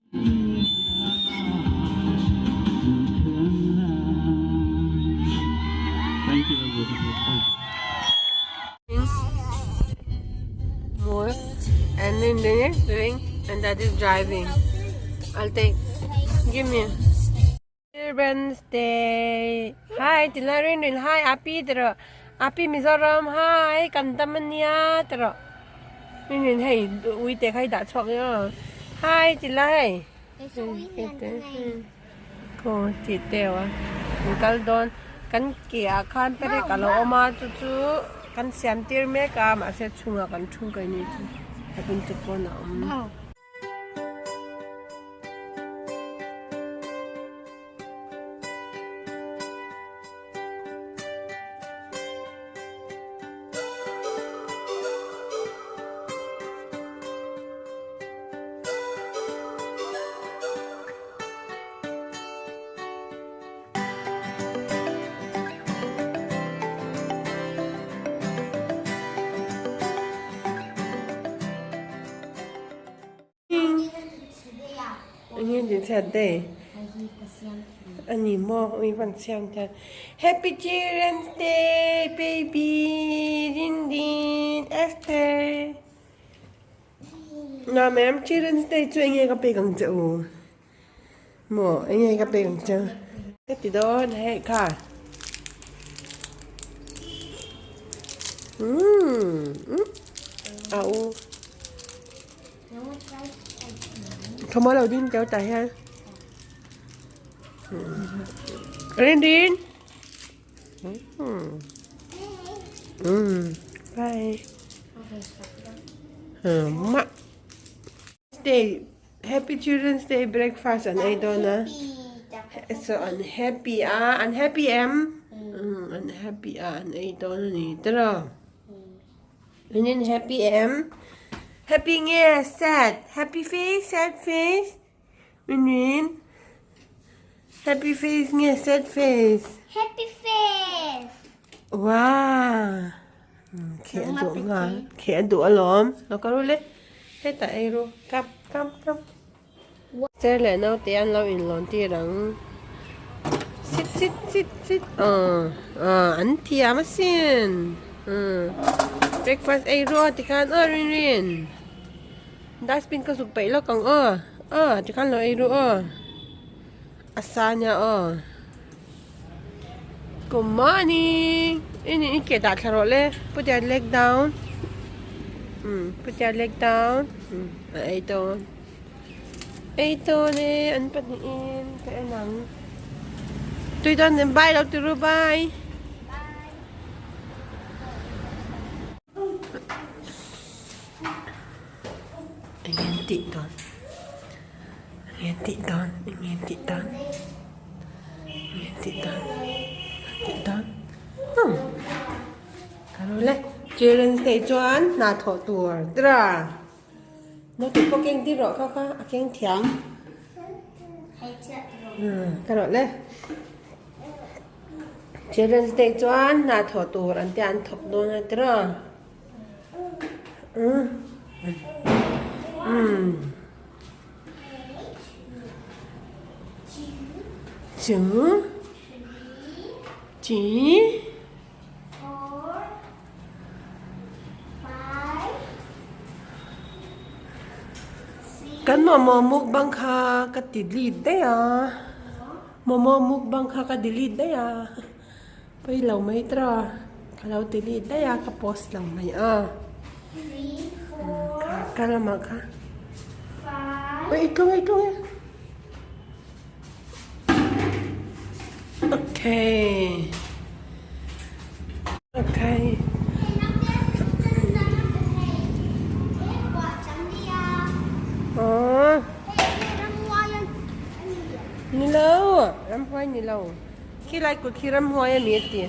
More and then the doing and that is driving. I'll take. Give me. Children's Day. Hi, tila rin rin. Hi, Api tiro. Api Mizoram. Hi, Kantamania tiro. Rin rin hei ui te khai dah chuak yo. Hi, tila hei. Ko ti teu a. Kan kal dawn. Kan ke ah khan perek a lo awm a chu chu kan siam tir mek a mahse chhungah kan thu kai ni chu a bun chu pawn a awm. Engin din chhiat day ani maw ui van siam hian happy children's day baby din din Esther na ma'am children's day chu enge ka pek ang che u maw enge ka pek ang che ka ti dawn hei kha umm a u. Thawmhnaw lo ding teuh tah hian rin rin bye mah day happy children's day breakfast an ei dawn a so an happy a an happy em an happy a an ei dawn a ni tiraw. An in happy em? Happy nge sad? Happy face, sad face? Win win. Happy face nge sad face? Happy face. Wow. Khi a duh nga. Khi a duh alawm. Lo ka ru le. Hetah ei ru. Come, come, come. Cher leh naute an lo inlawn tir ang. Sit sit sit sit aw aw an thiam asin umm breakfast ei ru a tikhan aw rin rin dustbin ka zuk peih lawk ang aw aw tikhan lo ei ru aw a sa nia aw good morning ini i ke dah thla rawh le put your leg down umm put your leg down umm a ei dawn. Ei dawn e an pahnihin ka en ang. Tui dawn em bye lo ti ru bye. Eng nge an tih dawn eng nge an tih dawn eng nge an tih dawn eng nge an tih dawn tih dawn umm ka ru le children's day chuan hna thawh tur tira. Naute pawh keng tir rawh kha kha a keng thiam. Ka rawh le. Children's Day chuan hna thawh tur an tia an thawk dawn a tiraw. Chu. Chi. Kan momo mukbang kha ka ti delete daih a momo mukbang kha ka delete daih a pawi lo mai tawh ka lo delete daih a ka post lo mai a kha ka lamah kha ui i tlung i tlung e okay. Okay. Aww. Ni lo, ramhuai ni lo. Khi lai kut khi ramhuai a mi a ti.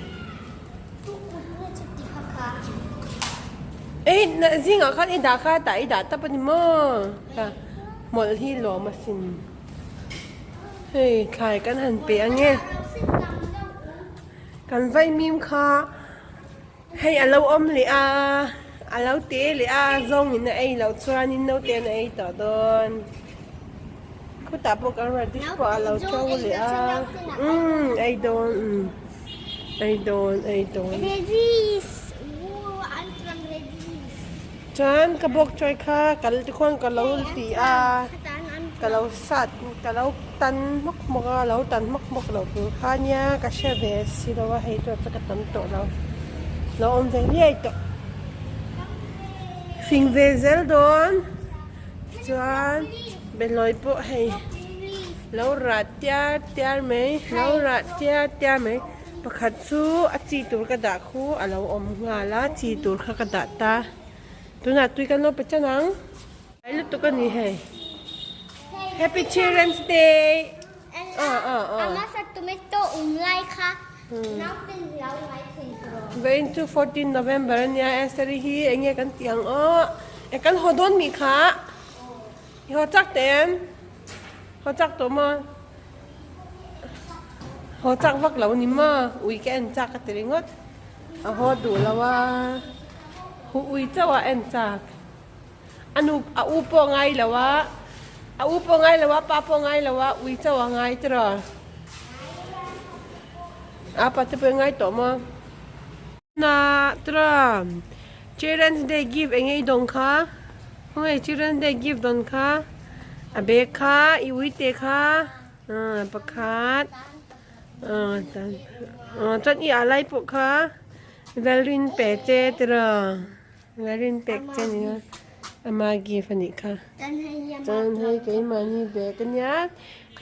Ei, zingah khan i dah kha tah i dah tap a ni maw? Mawlh hi lawm asin. Hei thlai kan han pe ange. Kan vaimim kha hei a lo awm leh a, a lo te leh a, zawngin a ei loh chuanin naute an ei tawh dawn. Khutah pawh kan radish pawh a lo to leh a. Umm ei dawn umm ei dawn ei dawn. Chuan ka bawk chawi kha kal tikhuan ka lo ti a ka lo sat ka lo tan hmawk hmawk a lo tan hmawk hmawk loh tur kha nia ka hre ve si lo a hei chu ka tam tawh lo lo awm ve ngei tawh fing ve zel dawn chuan behlawi pawh hei lo rah tiar tiar mai lo rah tiar tiar mai. Pakhat chu a chi tur ka dah khu a lo awm nghal a, chi tur kha ka dah ta. Tunah tui kan lo pe chan ang. Tlai lutuk a ni hei. Happy Children's Day! Vawiin chu 14 November a nia, Esther-i hi eng nge kan tih ang aw? E kan haw dawn mi kha? I haw chak teh em? Haw chak tawh maw? Haw chak vak lo ni maw? Ui ka en chak ka ti ringawt. A haw duh lo a, hu ui chauh a en chak. A nu a u pawh ngai lo a, a u pawh ngai lo a, pa pawh ngai lo a, ui chauh a ngai tiraw? A pa te pawh i ngai tawh maw? Na tiraw? Children's Day gift eng nge i dawn kha? Khawnge Children's Day gift dawn kha? A bag kha, i ui te kha, pakhat, chuan i ah lai pawh kha Valrin pe che tiraw? Valrin pek che nia, ama gift a nih kha. Chuan hei keimahni bag a nia,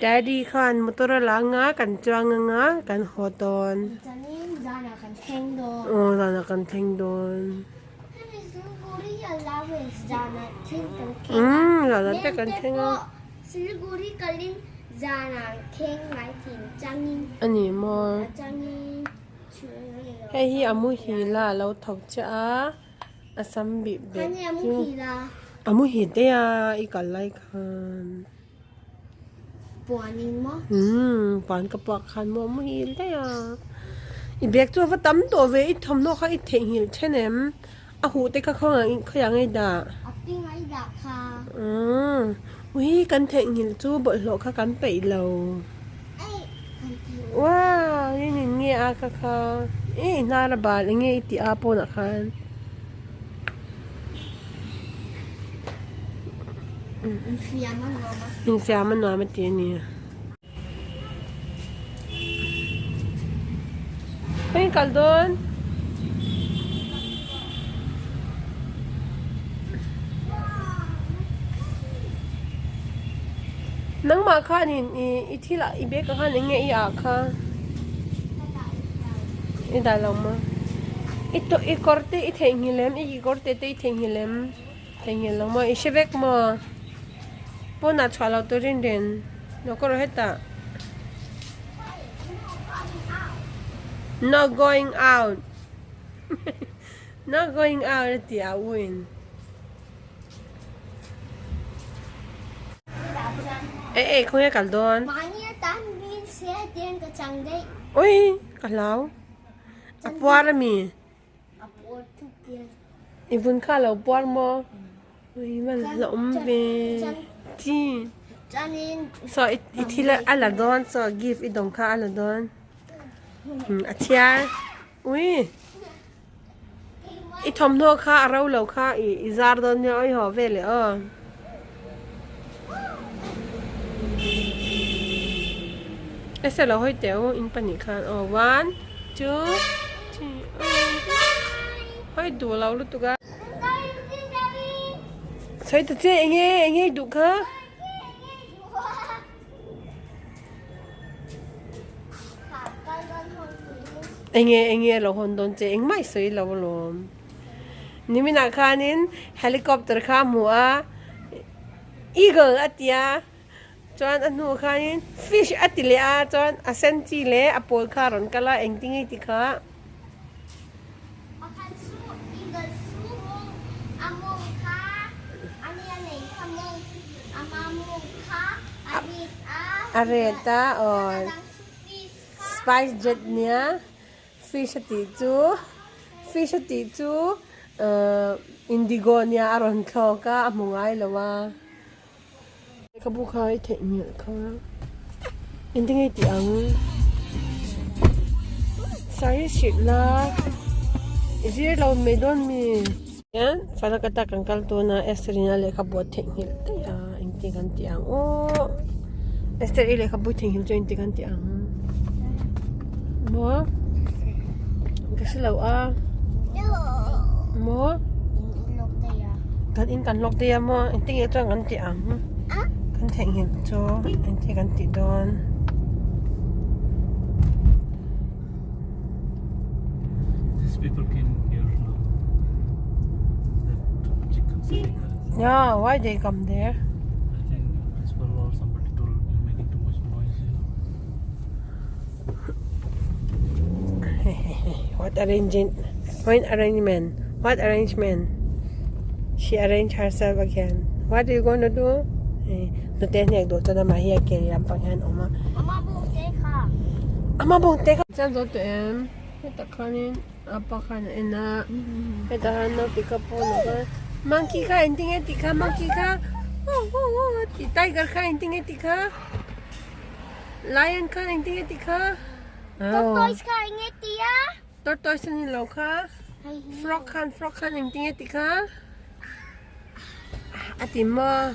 Daddy khan motor a la anga kan chuang anga kan haw dawn. Aw zanah kan thleng dawn. Umm zanah te kan thleng a. A ni maw? Hei hi a muhil a a lo tho chiah a, a sam bih bek chu a muhil daih a i kal lai khan. Umm puan ka puak khan maw a muhil daih a. I bag chu a va tam tawh ve i thawmhnaw kha i theihnghilh then em? A huh te kha khawiah nge i dah? Umm ui kan theihnghilh chu bawlhhlawh kha kan peih lo. Wow i nin nge a kha kha i hnar a bal eng nge i tih a pawnah khan. Infiam a nuam a ti a ni. Khawi kal dawn? Nangmah khanin i thil ah i bag ah khan eng nge i ah kha? I dah lo maw? I tawh i kawr te i theihnghilh em? I kekawr te te i theihnghilh em? Theihnghilh lo maw? I hre vek maw? Pawnah chhuah loh turin rin lo ka rawh hetah. No going out. No going out a ti a u in. E e khawnge kal dawn? Ui ka hlau. A puar a mi? I vun kha lo puar maw? Ui man la awm ve chi. So i thil a la dawn so gift i dawng kha a la dawn. A thiar. Ui i thawmhnaw kha a ro lo kha i zar dawn nia oi haw vel e aw. Ese lo hawi teh u in pahnih khan aw one two three hawi duh lo lutuk a. Sawi ta che eng nge eng nge i duh kha. Eng nge eng nge lo hawn dawn che engmah i sawi lo alawm. Niminah khanin helicopter kha a hmu a eagle a ti a chuan a hnuah khanin fish a ti leh a chuan a sen chi leh a pawl kha a rawn kal a engtin nge i ti kha. A ret a aw spice jet nia fish a tih chu fish a tih chu ahh indigo nia a rawn thlawk a a hmu ngai lo a. Lehkhabu kha i theih mial kha engtin nge i tih ang? Sari hrilh la i zir lo mai dawn mi? Hian Falakata kan kal dawn a Esther-in a lehkhabu a theihnghilh daih a engtin kan tih ang aw Esther i lehkhabu i theihnghilh chu engtin kan tih ang maw ka hre lo a maw kan in kan lawk daih a maw engtin nge chuan kan tih ang kan theihnghilh chu engtin kan tih dawn. These people came here now. That chicken selling. Yeah, why they come there? I think principal or somebody told you're making too much noise here. What arrangement? What arrangement? What arrangement? She arranged herself again. What are you going to do? Nute hnek duh chuan amah hi a ke lampang hian a awm a. Ama bawng te kha. Chuan zo tawh em? Hetah khanin apa khan a en a. Hetah khan naute kha pawnah khan monkey kha engtin nge tih kha monkey kha tiger kha engtin nge tih kha lion kha engtin nge tih kha. Tortoise kha eng nge tih a? Tortoise a ni lo kha. Frog khan frog khan engtin nge tih kha? A ti maw?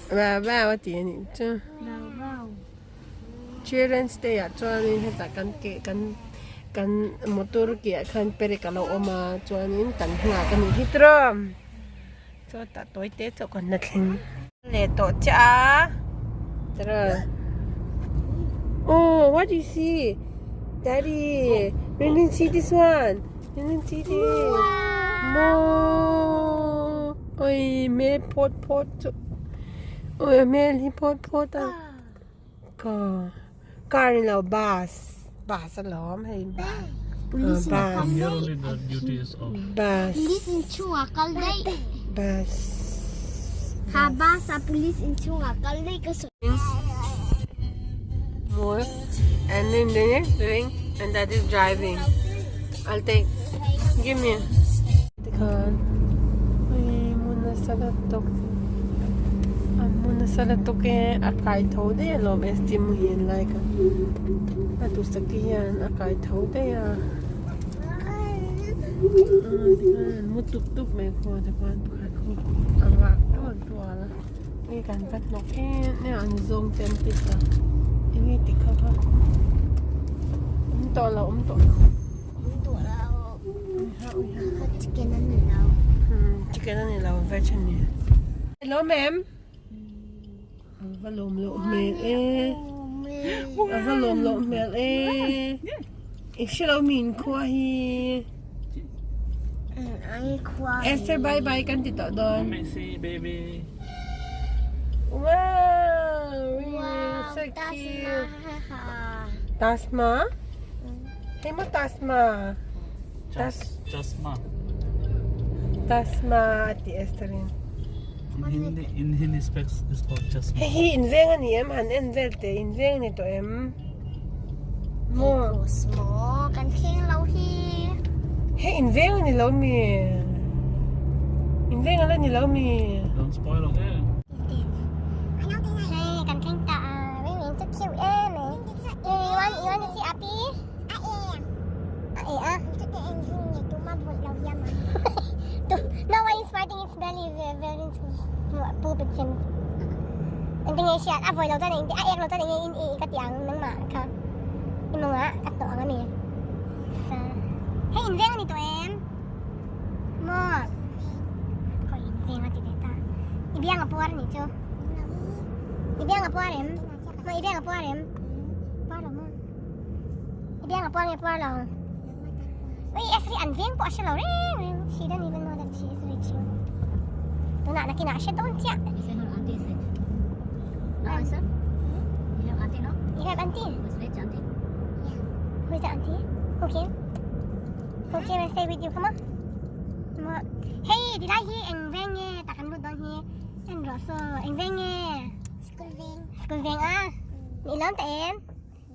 Wow wow a ti a nih chu. Children's day ah chuanin hetah kan ke kan kan motor ke ah khan perek a lo awm a chuanin kan nghak a nih hi tiraw. Chawtah tawi te chauh kan la thleng leh tawh chiah a tiraw oh what do you see daddy we didn't see this one we didn't see this maw oi hmel phawt phawt chu oi a hmel hi phawt phawt a ka car ni lo bus bus alawm hei bus bus Police inchhungah kal daih. Bus Ha bus a police inchhungah kal daih ka sawi. More and then then doing and that is driving. I'll take. Give me. Tikhan ui mun nasa lutuk a mun nasa lutuk e a kai tho daih alawm ST muhin lai kha a duhsaki hian a kai tho daih a tikhan an mu tup tup mai khaw tikhan pakhat hi a vak tual tual a hei kan va hnawk em em an zawng te an ti ta enge tikha kha awm tawh lo awm tawh lo. Chicken a ni lo. Chicken a ni lo, veg a ni. Hello ma'am. A va lawm loh hmel e. A va lawm loh hmel e. I hre lo mi in khua hi. Esther bye bye kan ti tawh dawn. Let me see baby. Wow, so cute. Tasma? Hei maw Tasma? Tas Chasma. Tasma a ti Esther-in. In Hindi, in Hindi specs is called chasma. Hei hi in veng a ni em? Han en vel teh in veng ni tawh em? Maw? Maw kan thleng lo hi. Hei in veng a ni lo mi? In veng a la ni lo mi? Don't spoil okay? Hei kan thleng ta a. Ring chu cute em mai. You want you want to see Api? A e a. No one is farting its belly very poop it seems. Engtin nge hriat a vawi lo chuan a ek lo chuan enge in i ka ti ang nangmah kha i mawngah ka tawh ang ami. Hei in veng a ni tawh em? Maw? Khawi in veng a ti ve ta. I biang a puar anih chu. I biang a puar em? Maw i biang a puar em? Puar lo maw? I biang a puar nge puar lo? Ui Esri an veng pawh a hre lo reng reng. She don't even know that she is rich. Tunah nakinah a hre dawn chiah. You say her auntie is rich. No, sir? You have auntie, no? You have auntie? Who's rich auntie? Yeah. Who is the auntie? Who came? Who came and stay with you? Come on. Come on. Hey, did I hear eng veng nge? Tak kan lut dawn hi. En rawh saw. Eng veng nge? School veng. School veng a? Ni lawm ta em?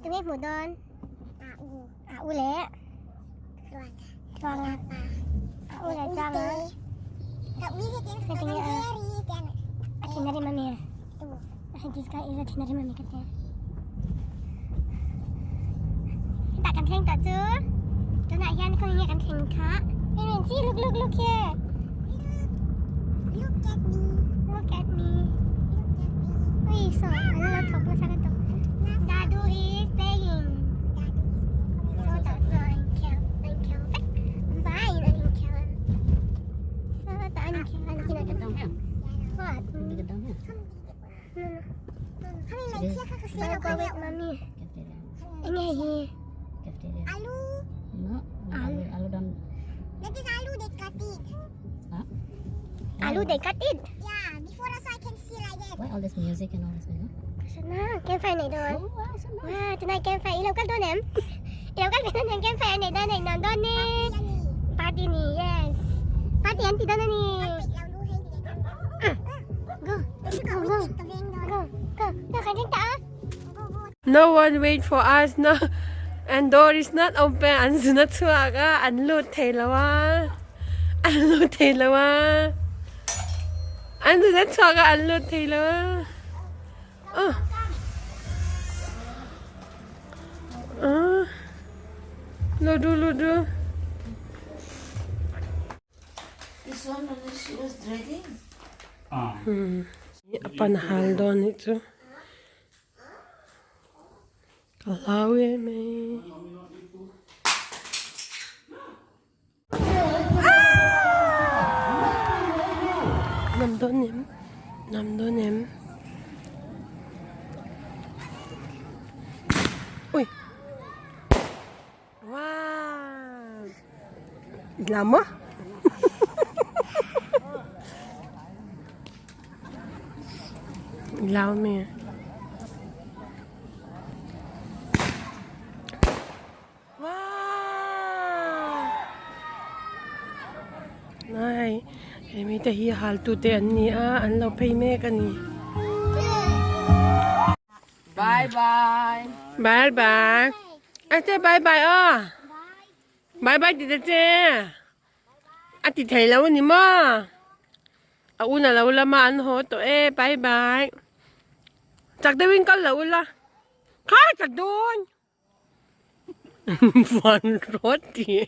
Tu nge hmuh dawn? A u. A u le? Tluanga. Tluanga. U leh Tluanga heti nge a a thin a rim ami this guy is a thin a rim ami ka tia hetah kan thleng tawh chu tunah hian khawnge nge kan thleng kha see look look look here look at me look at me ui saw an lo thawk nasa lutuk Dadu is playing saw tah saw an inkhel an inkhel vek an vaiin an inkhel a saw tah an inkhel a nakinah kan what no go with mommy enge hei hi Alu. No, alu, alu don't. That is alu they cut it. Huh? Alu they cut it. Yeah, before also I can see like that. Why all this music and all this? You know? Na, campfire nei dawn. Oh, wow, so nice. Wow, tonight campfire. I lo kal dawn em? I lo kal ve dawn em campfire nei dawn nei nuam dawn ni. Party ni, yes. Party an ti dawn a ni. Go, go, go, go, go, go, kan thleng ta a. No one wait for us no and door is not open an zun a chhuak a an lut thei lo a an lut thei lo a an zun a chhuak a an lut thei lo a oh ah lut ru lut ru. This one only she was dreading. A pan hal dawn nih chu. Ka hlau em mai. Nam dawn em? Nam dawn em? Ui! Wow! Lam a? Lau mi. Wow! Nai, hemi te hi hal tu te an ni a, an lo phei mek a ni. Bye bye. Bye bye. A che bye bye aw. Bye bye ti ta che. A ti thei lo ani maw. A un a lo lama an haw tawh e bye bye. Chak deuhin kal lo ula. Kha chak dawn. Van rawt ti.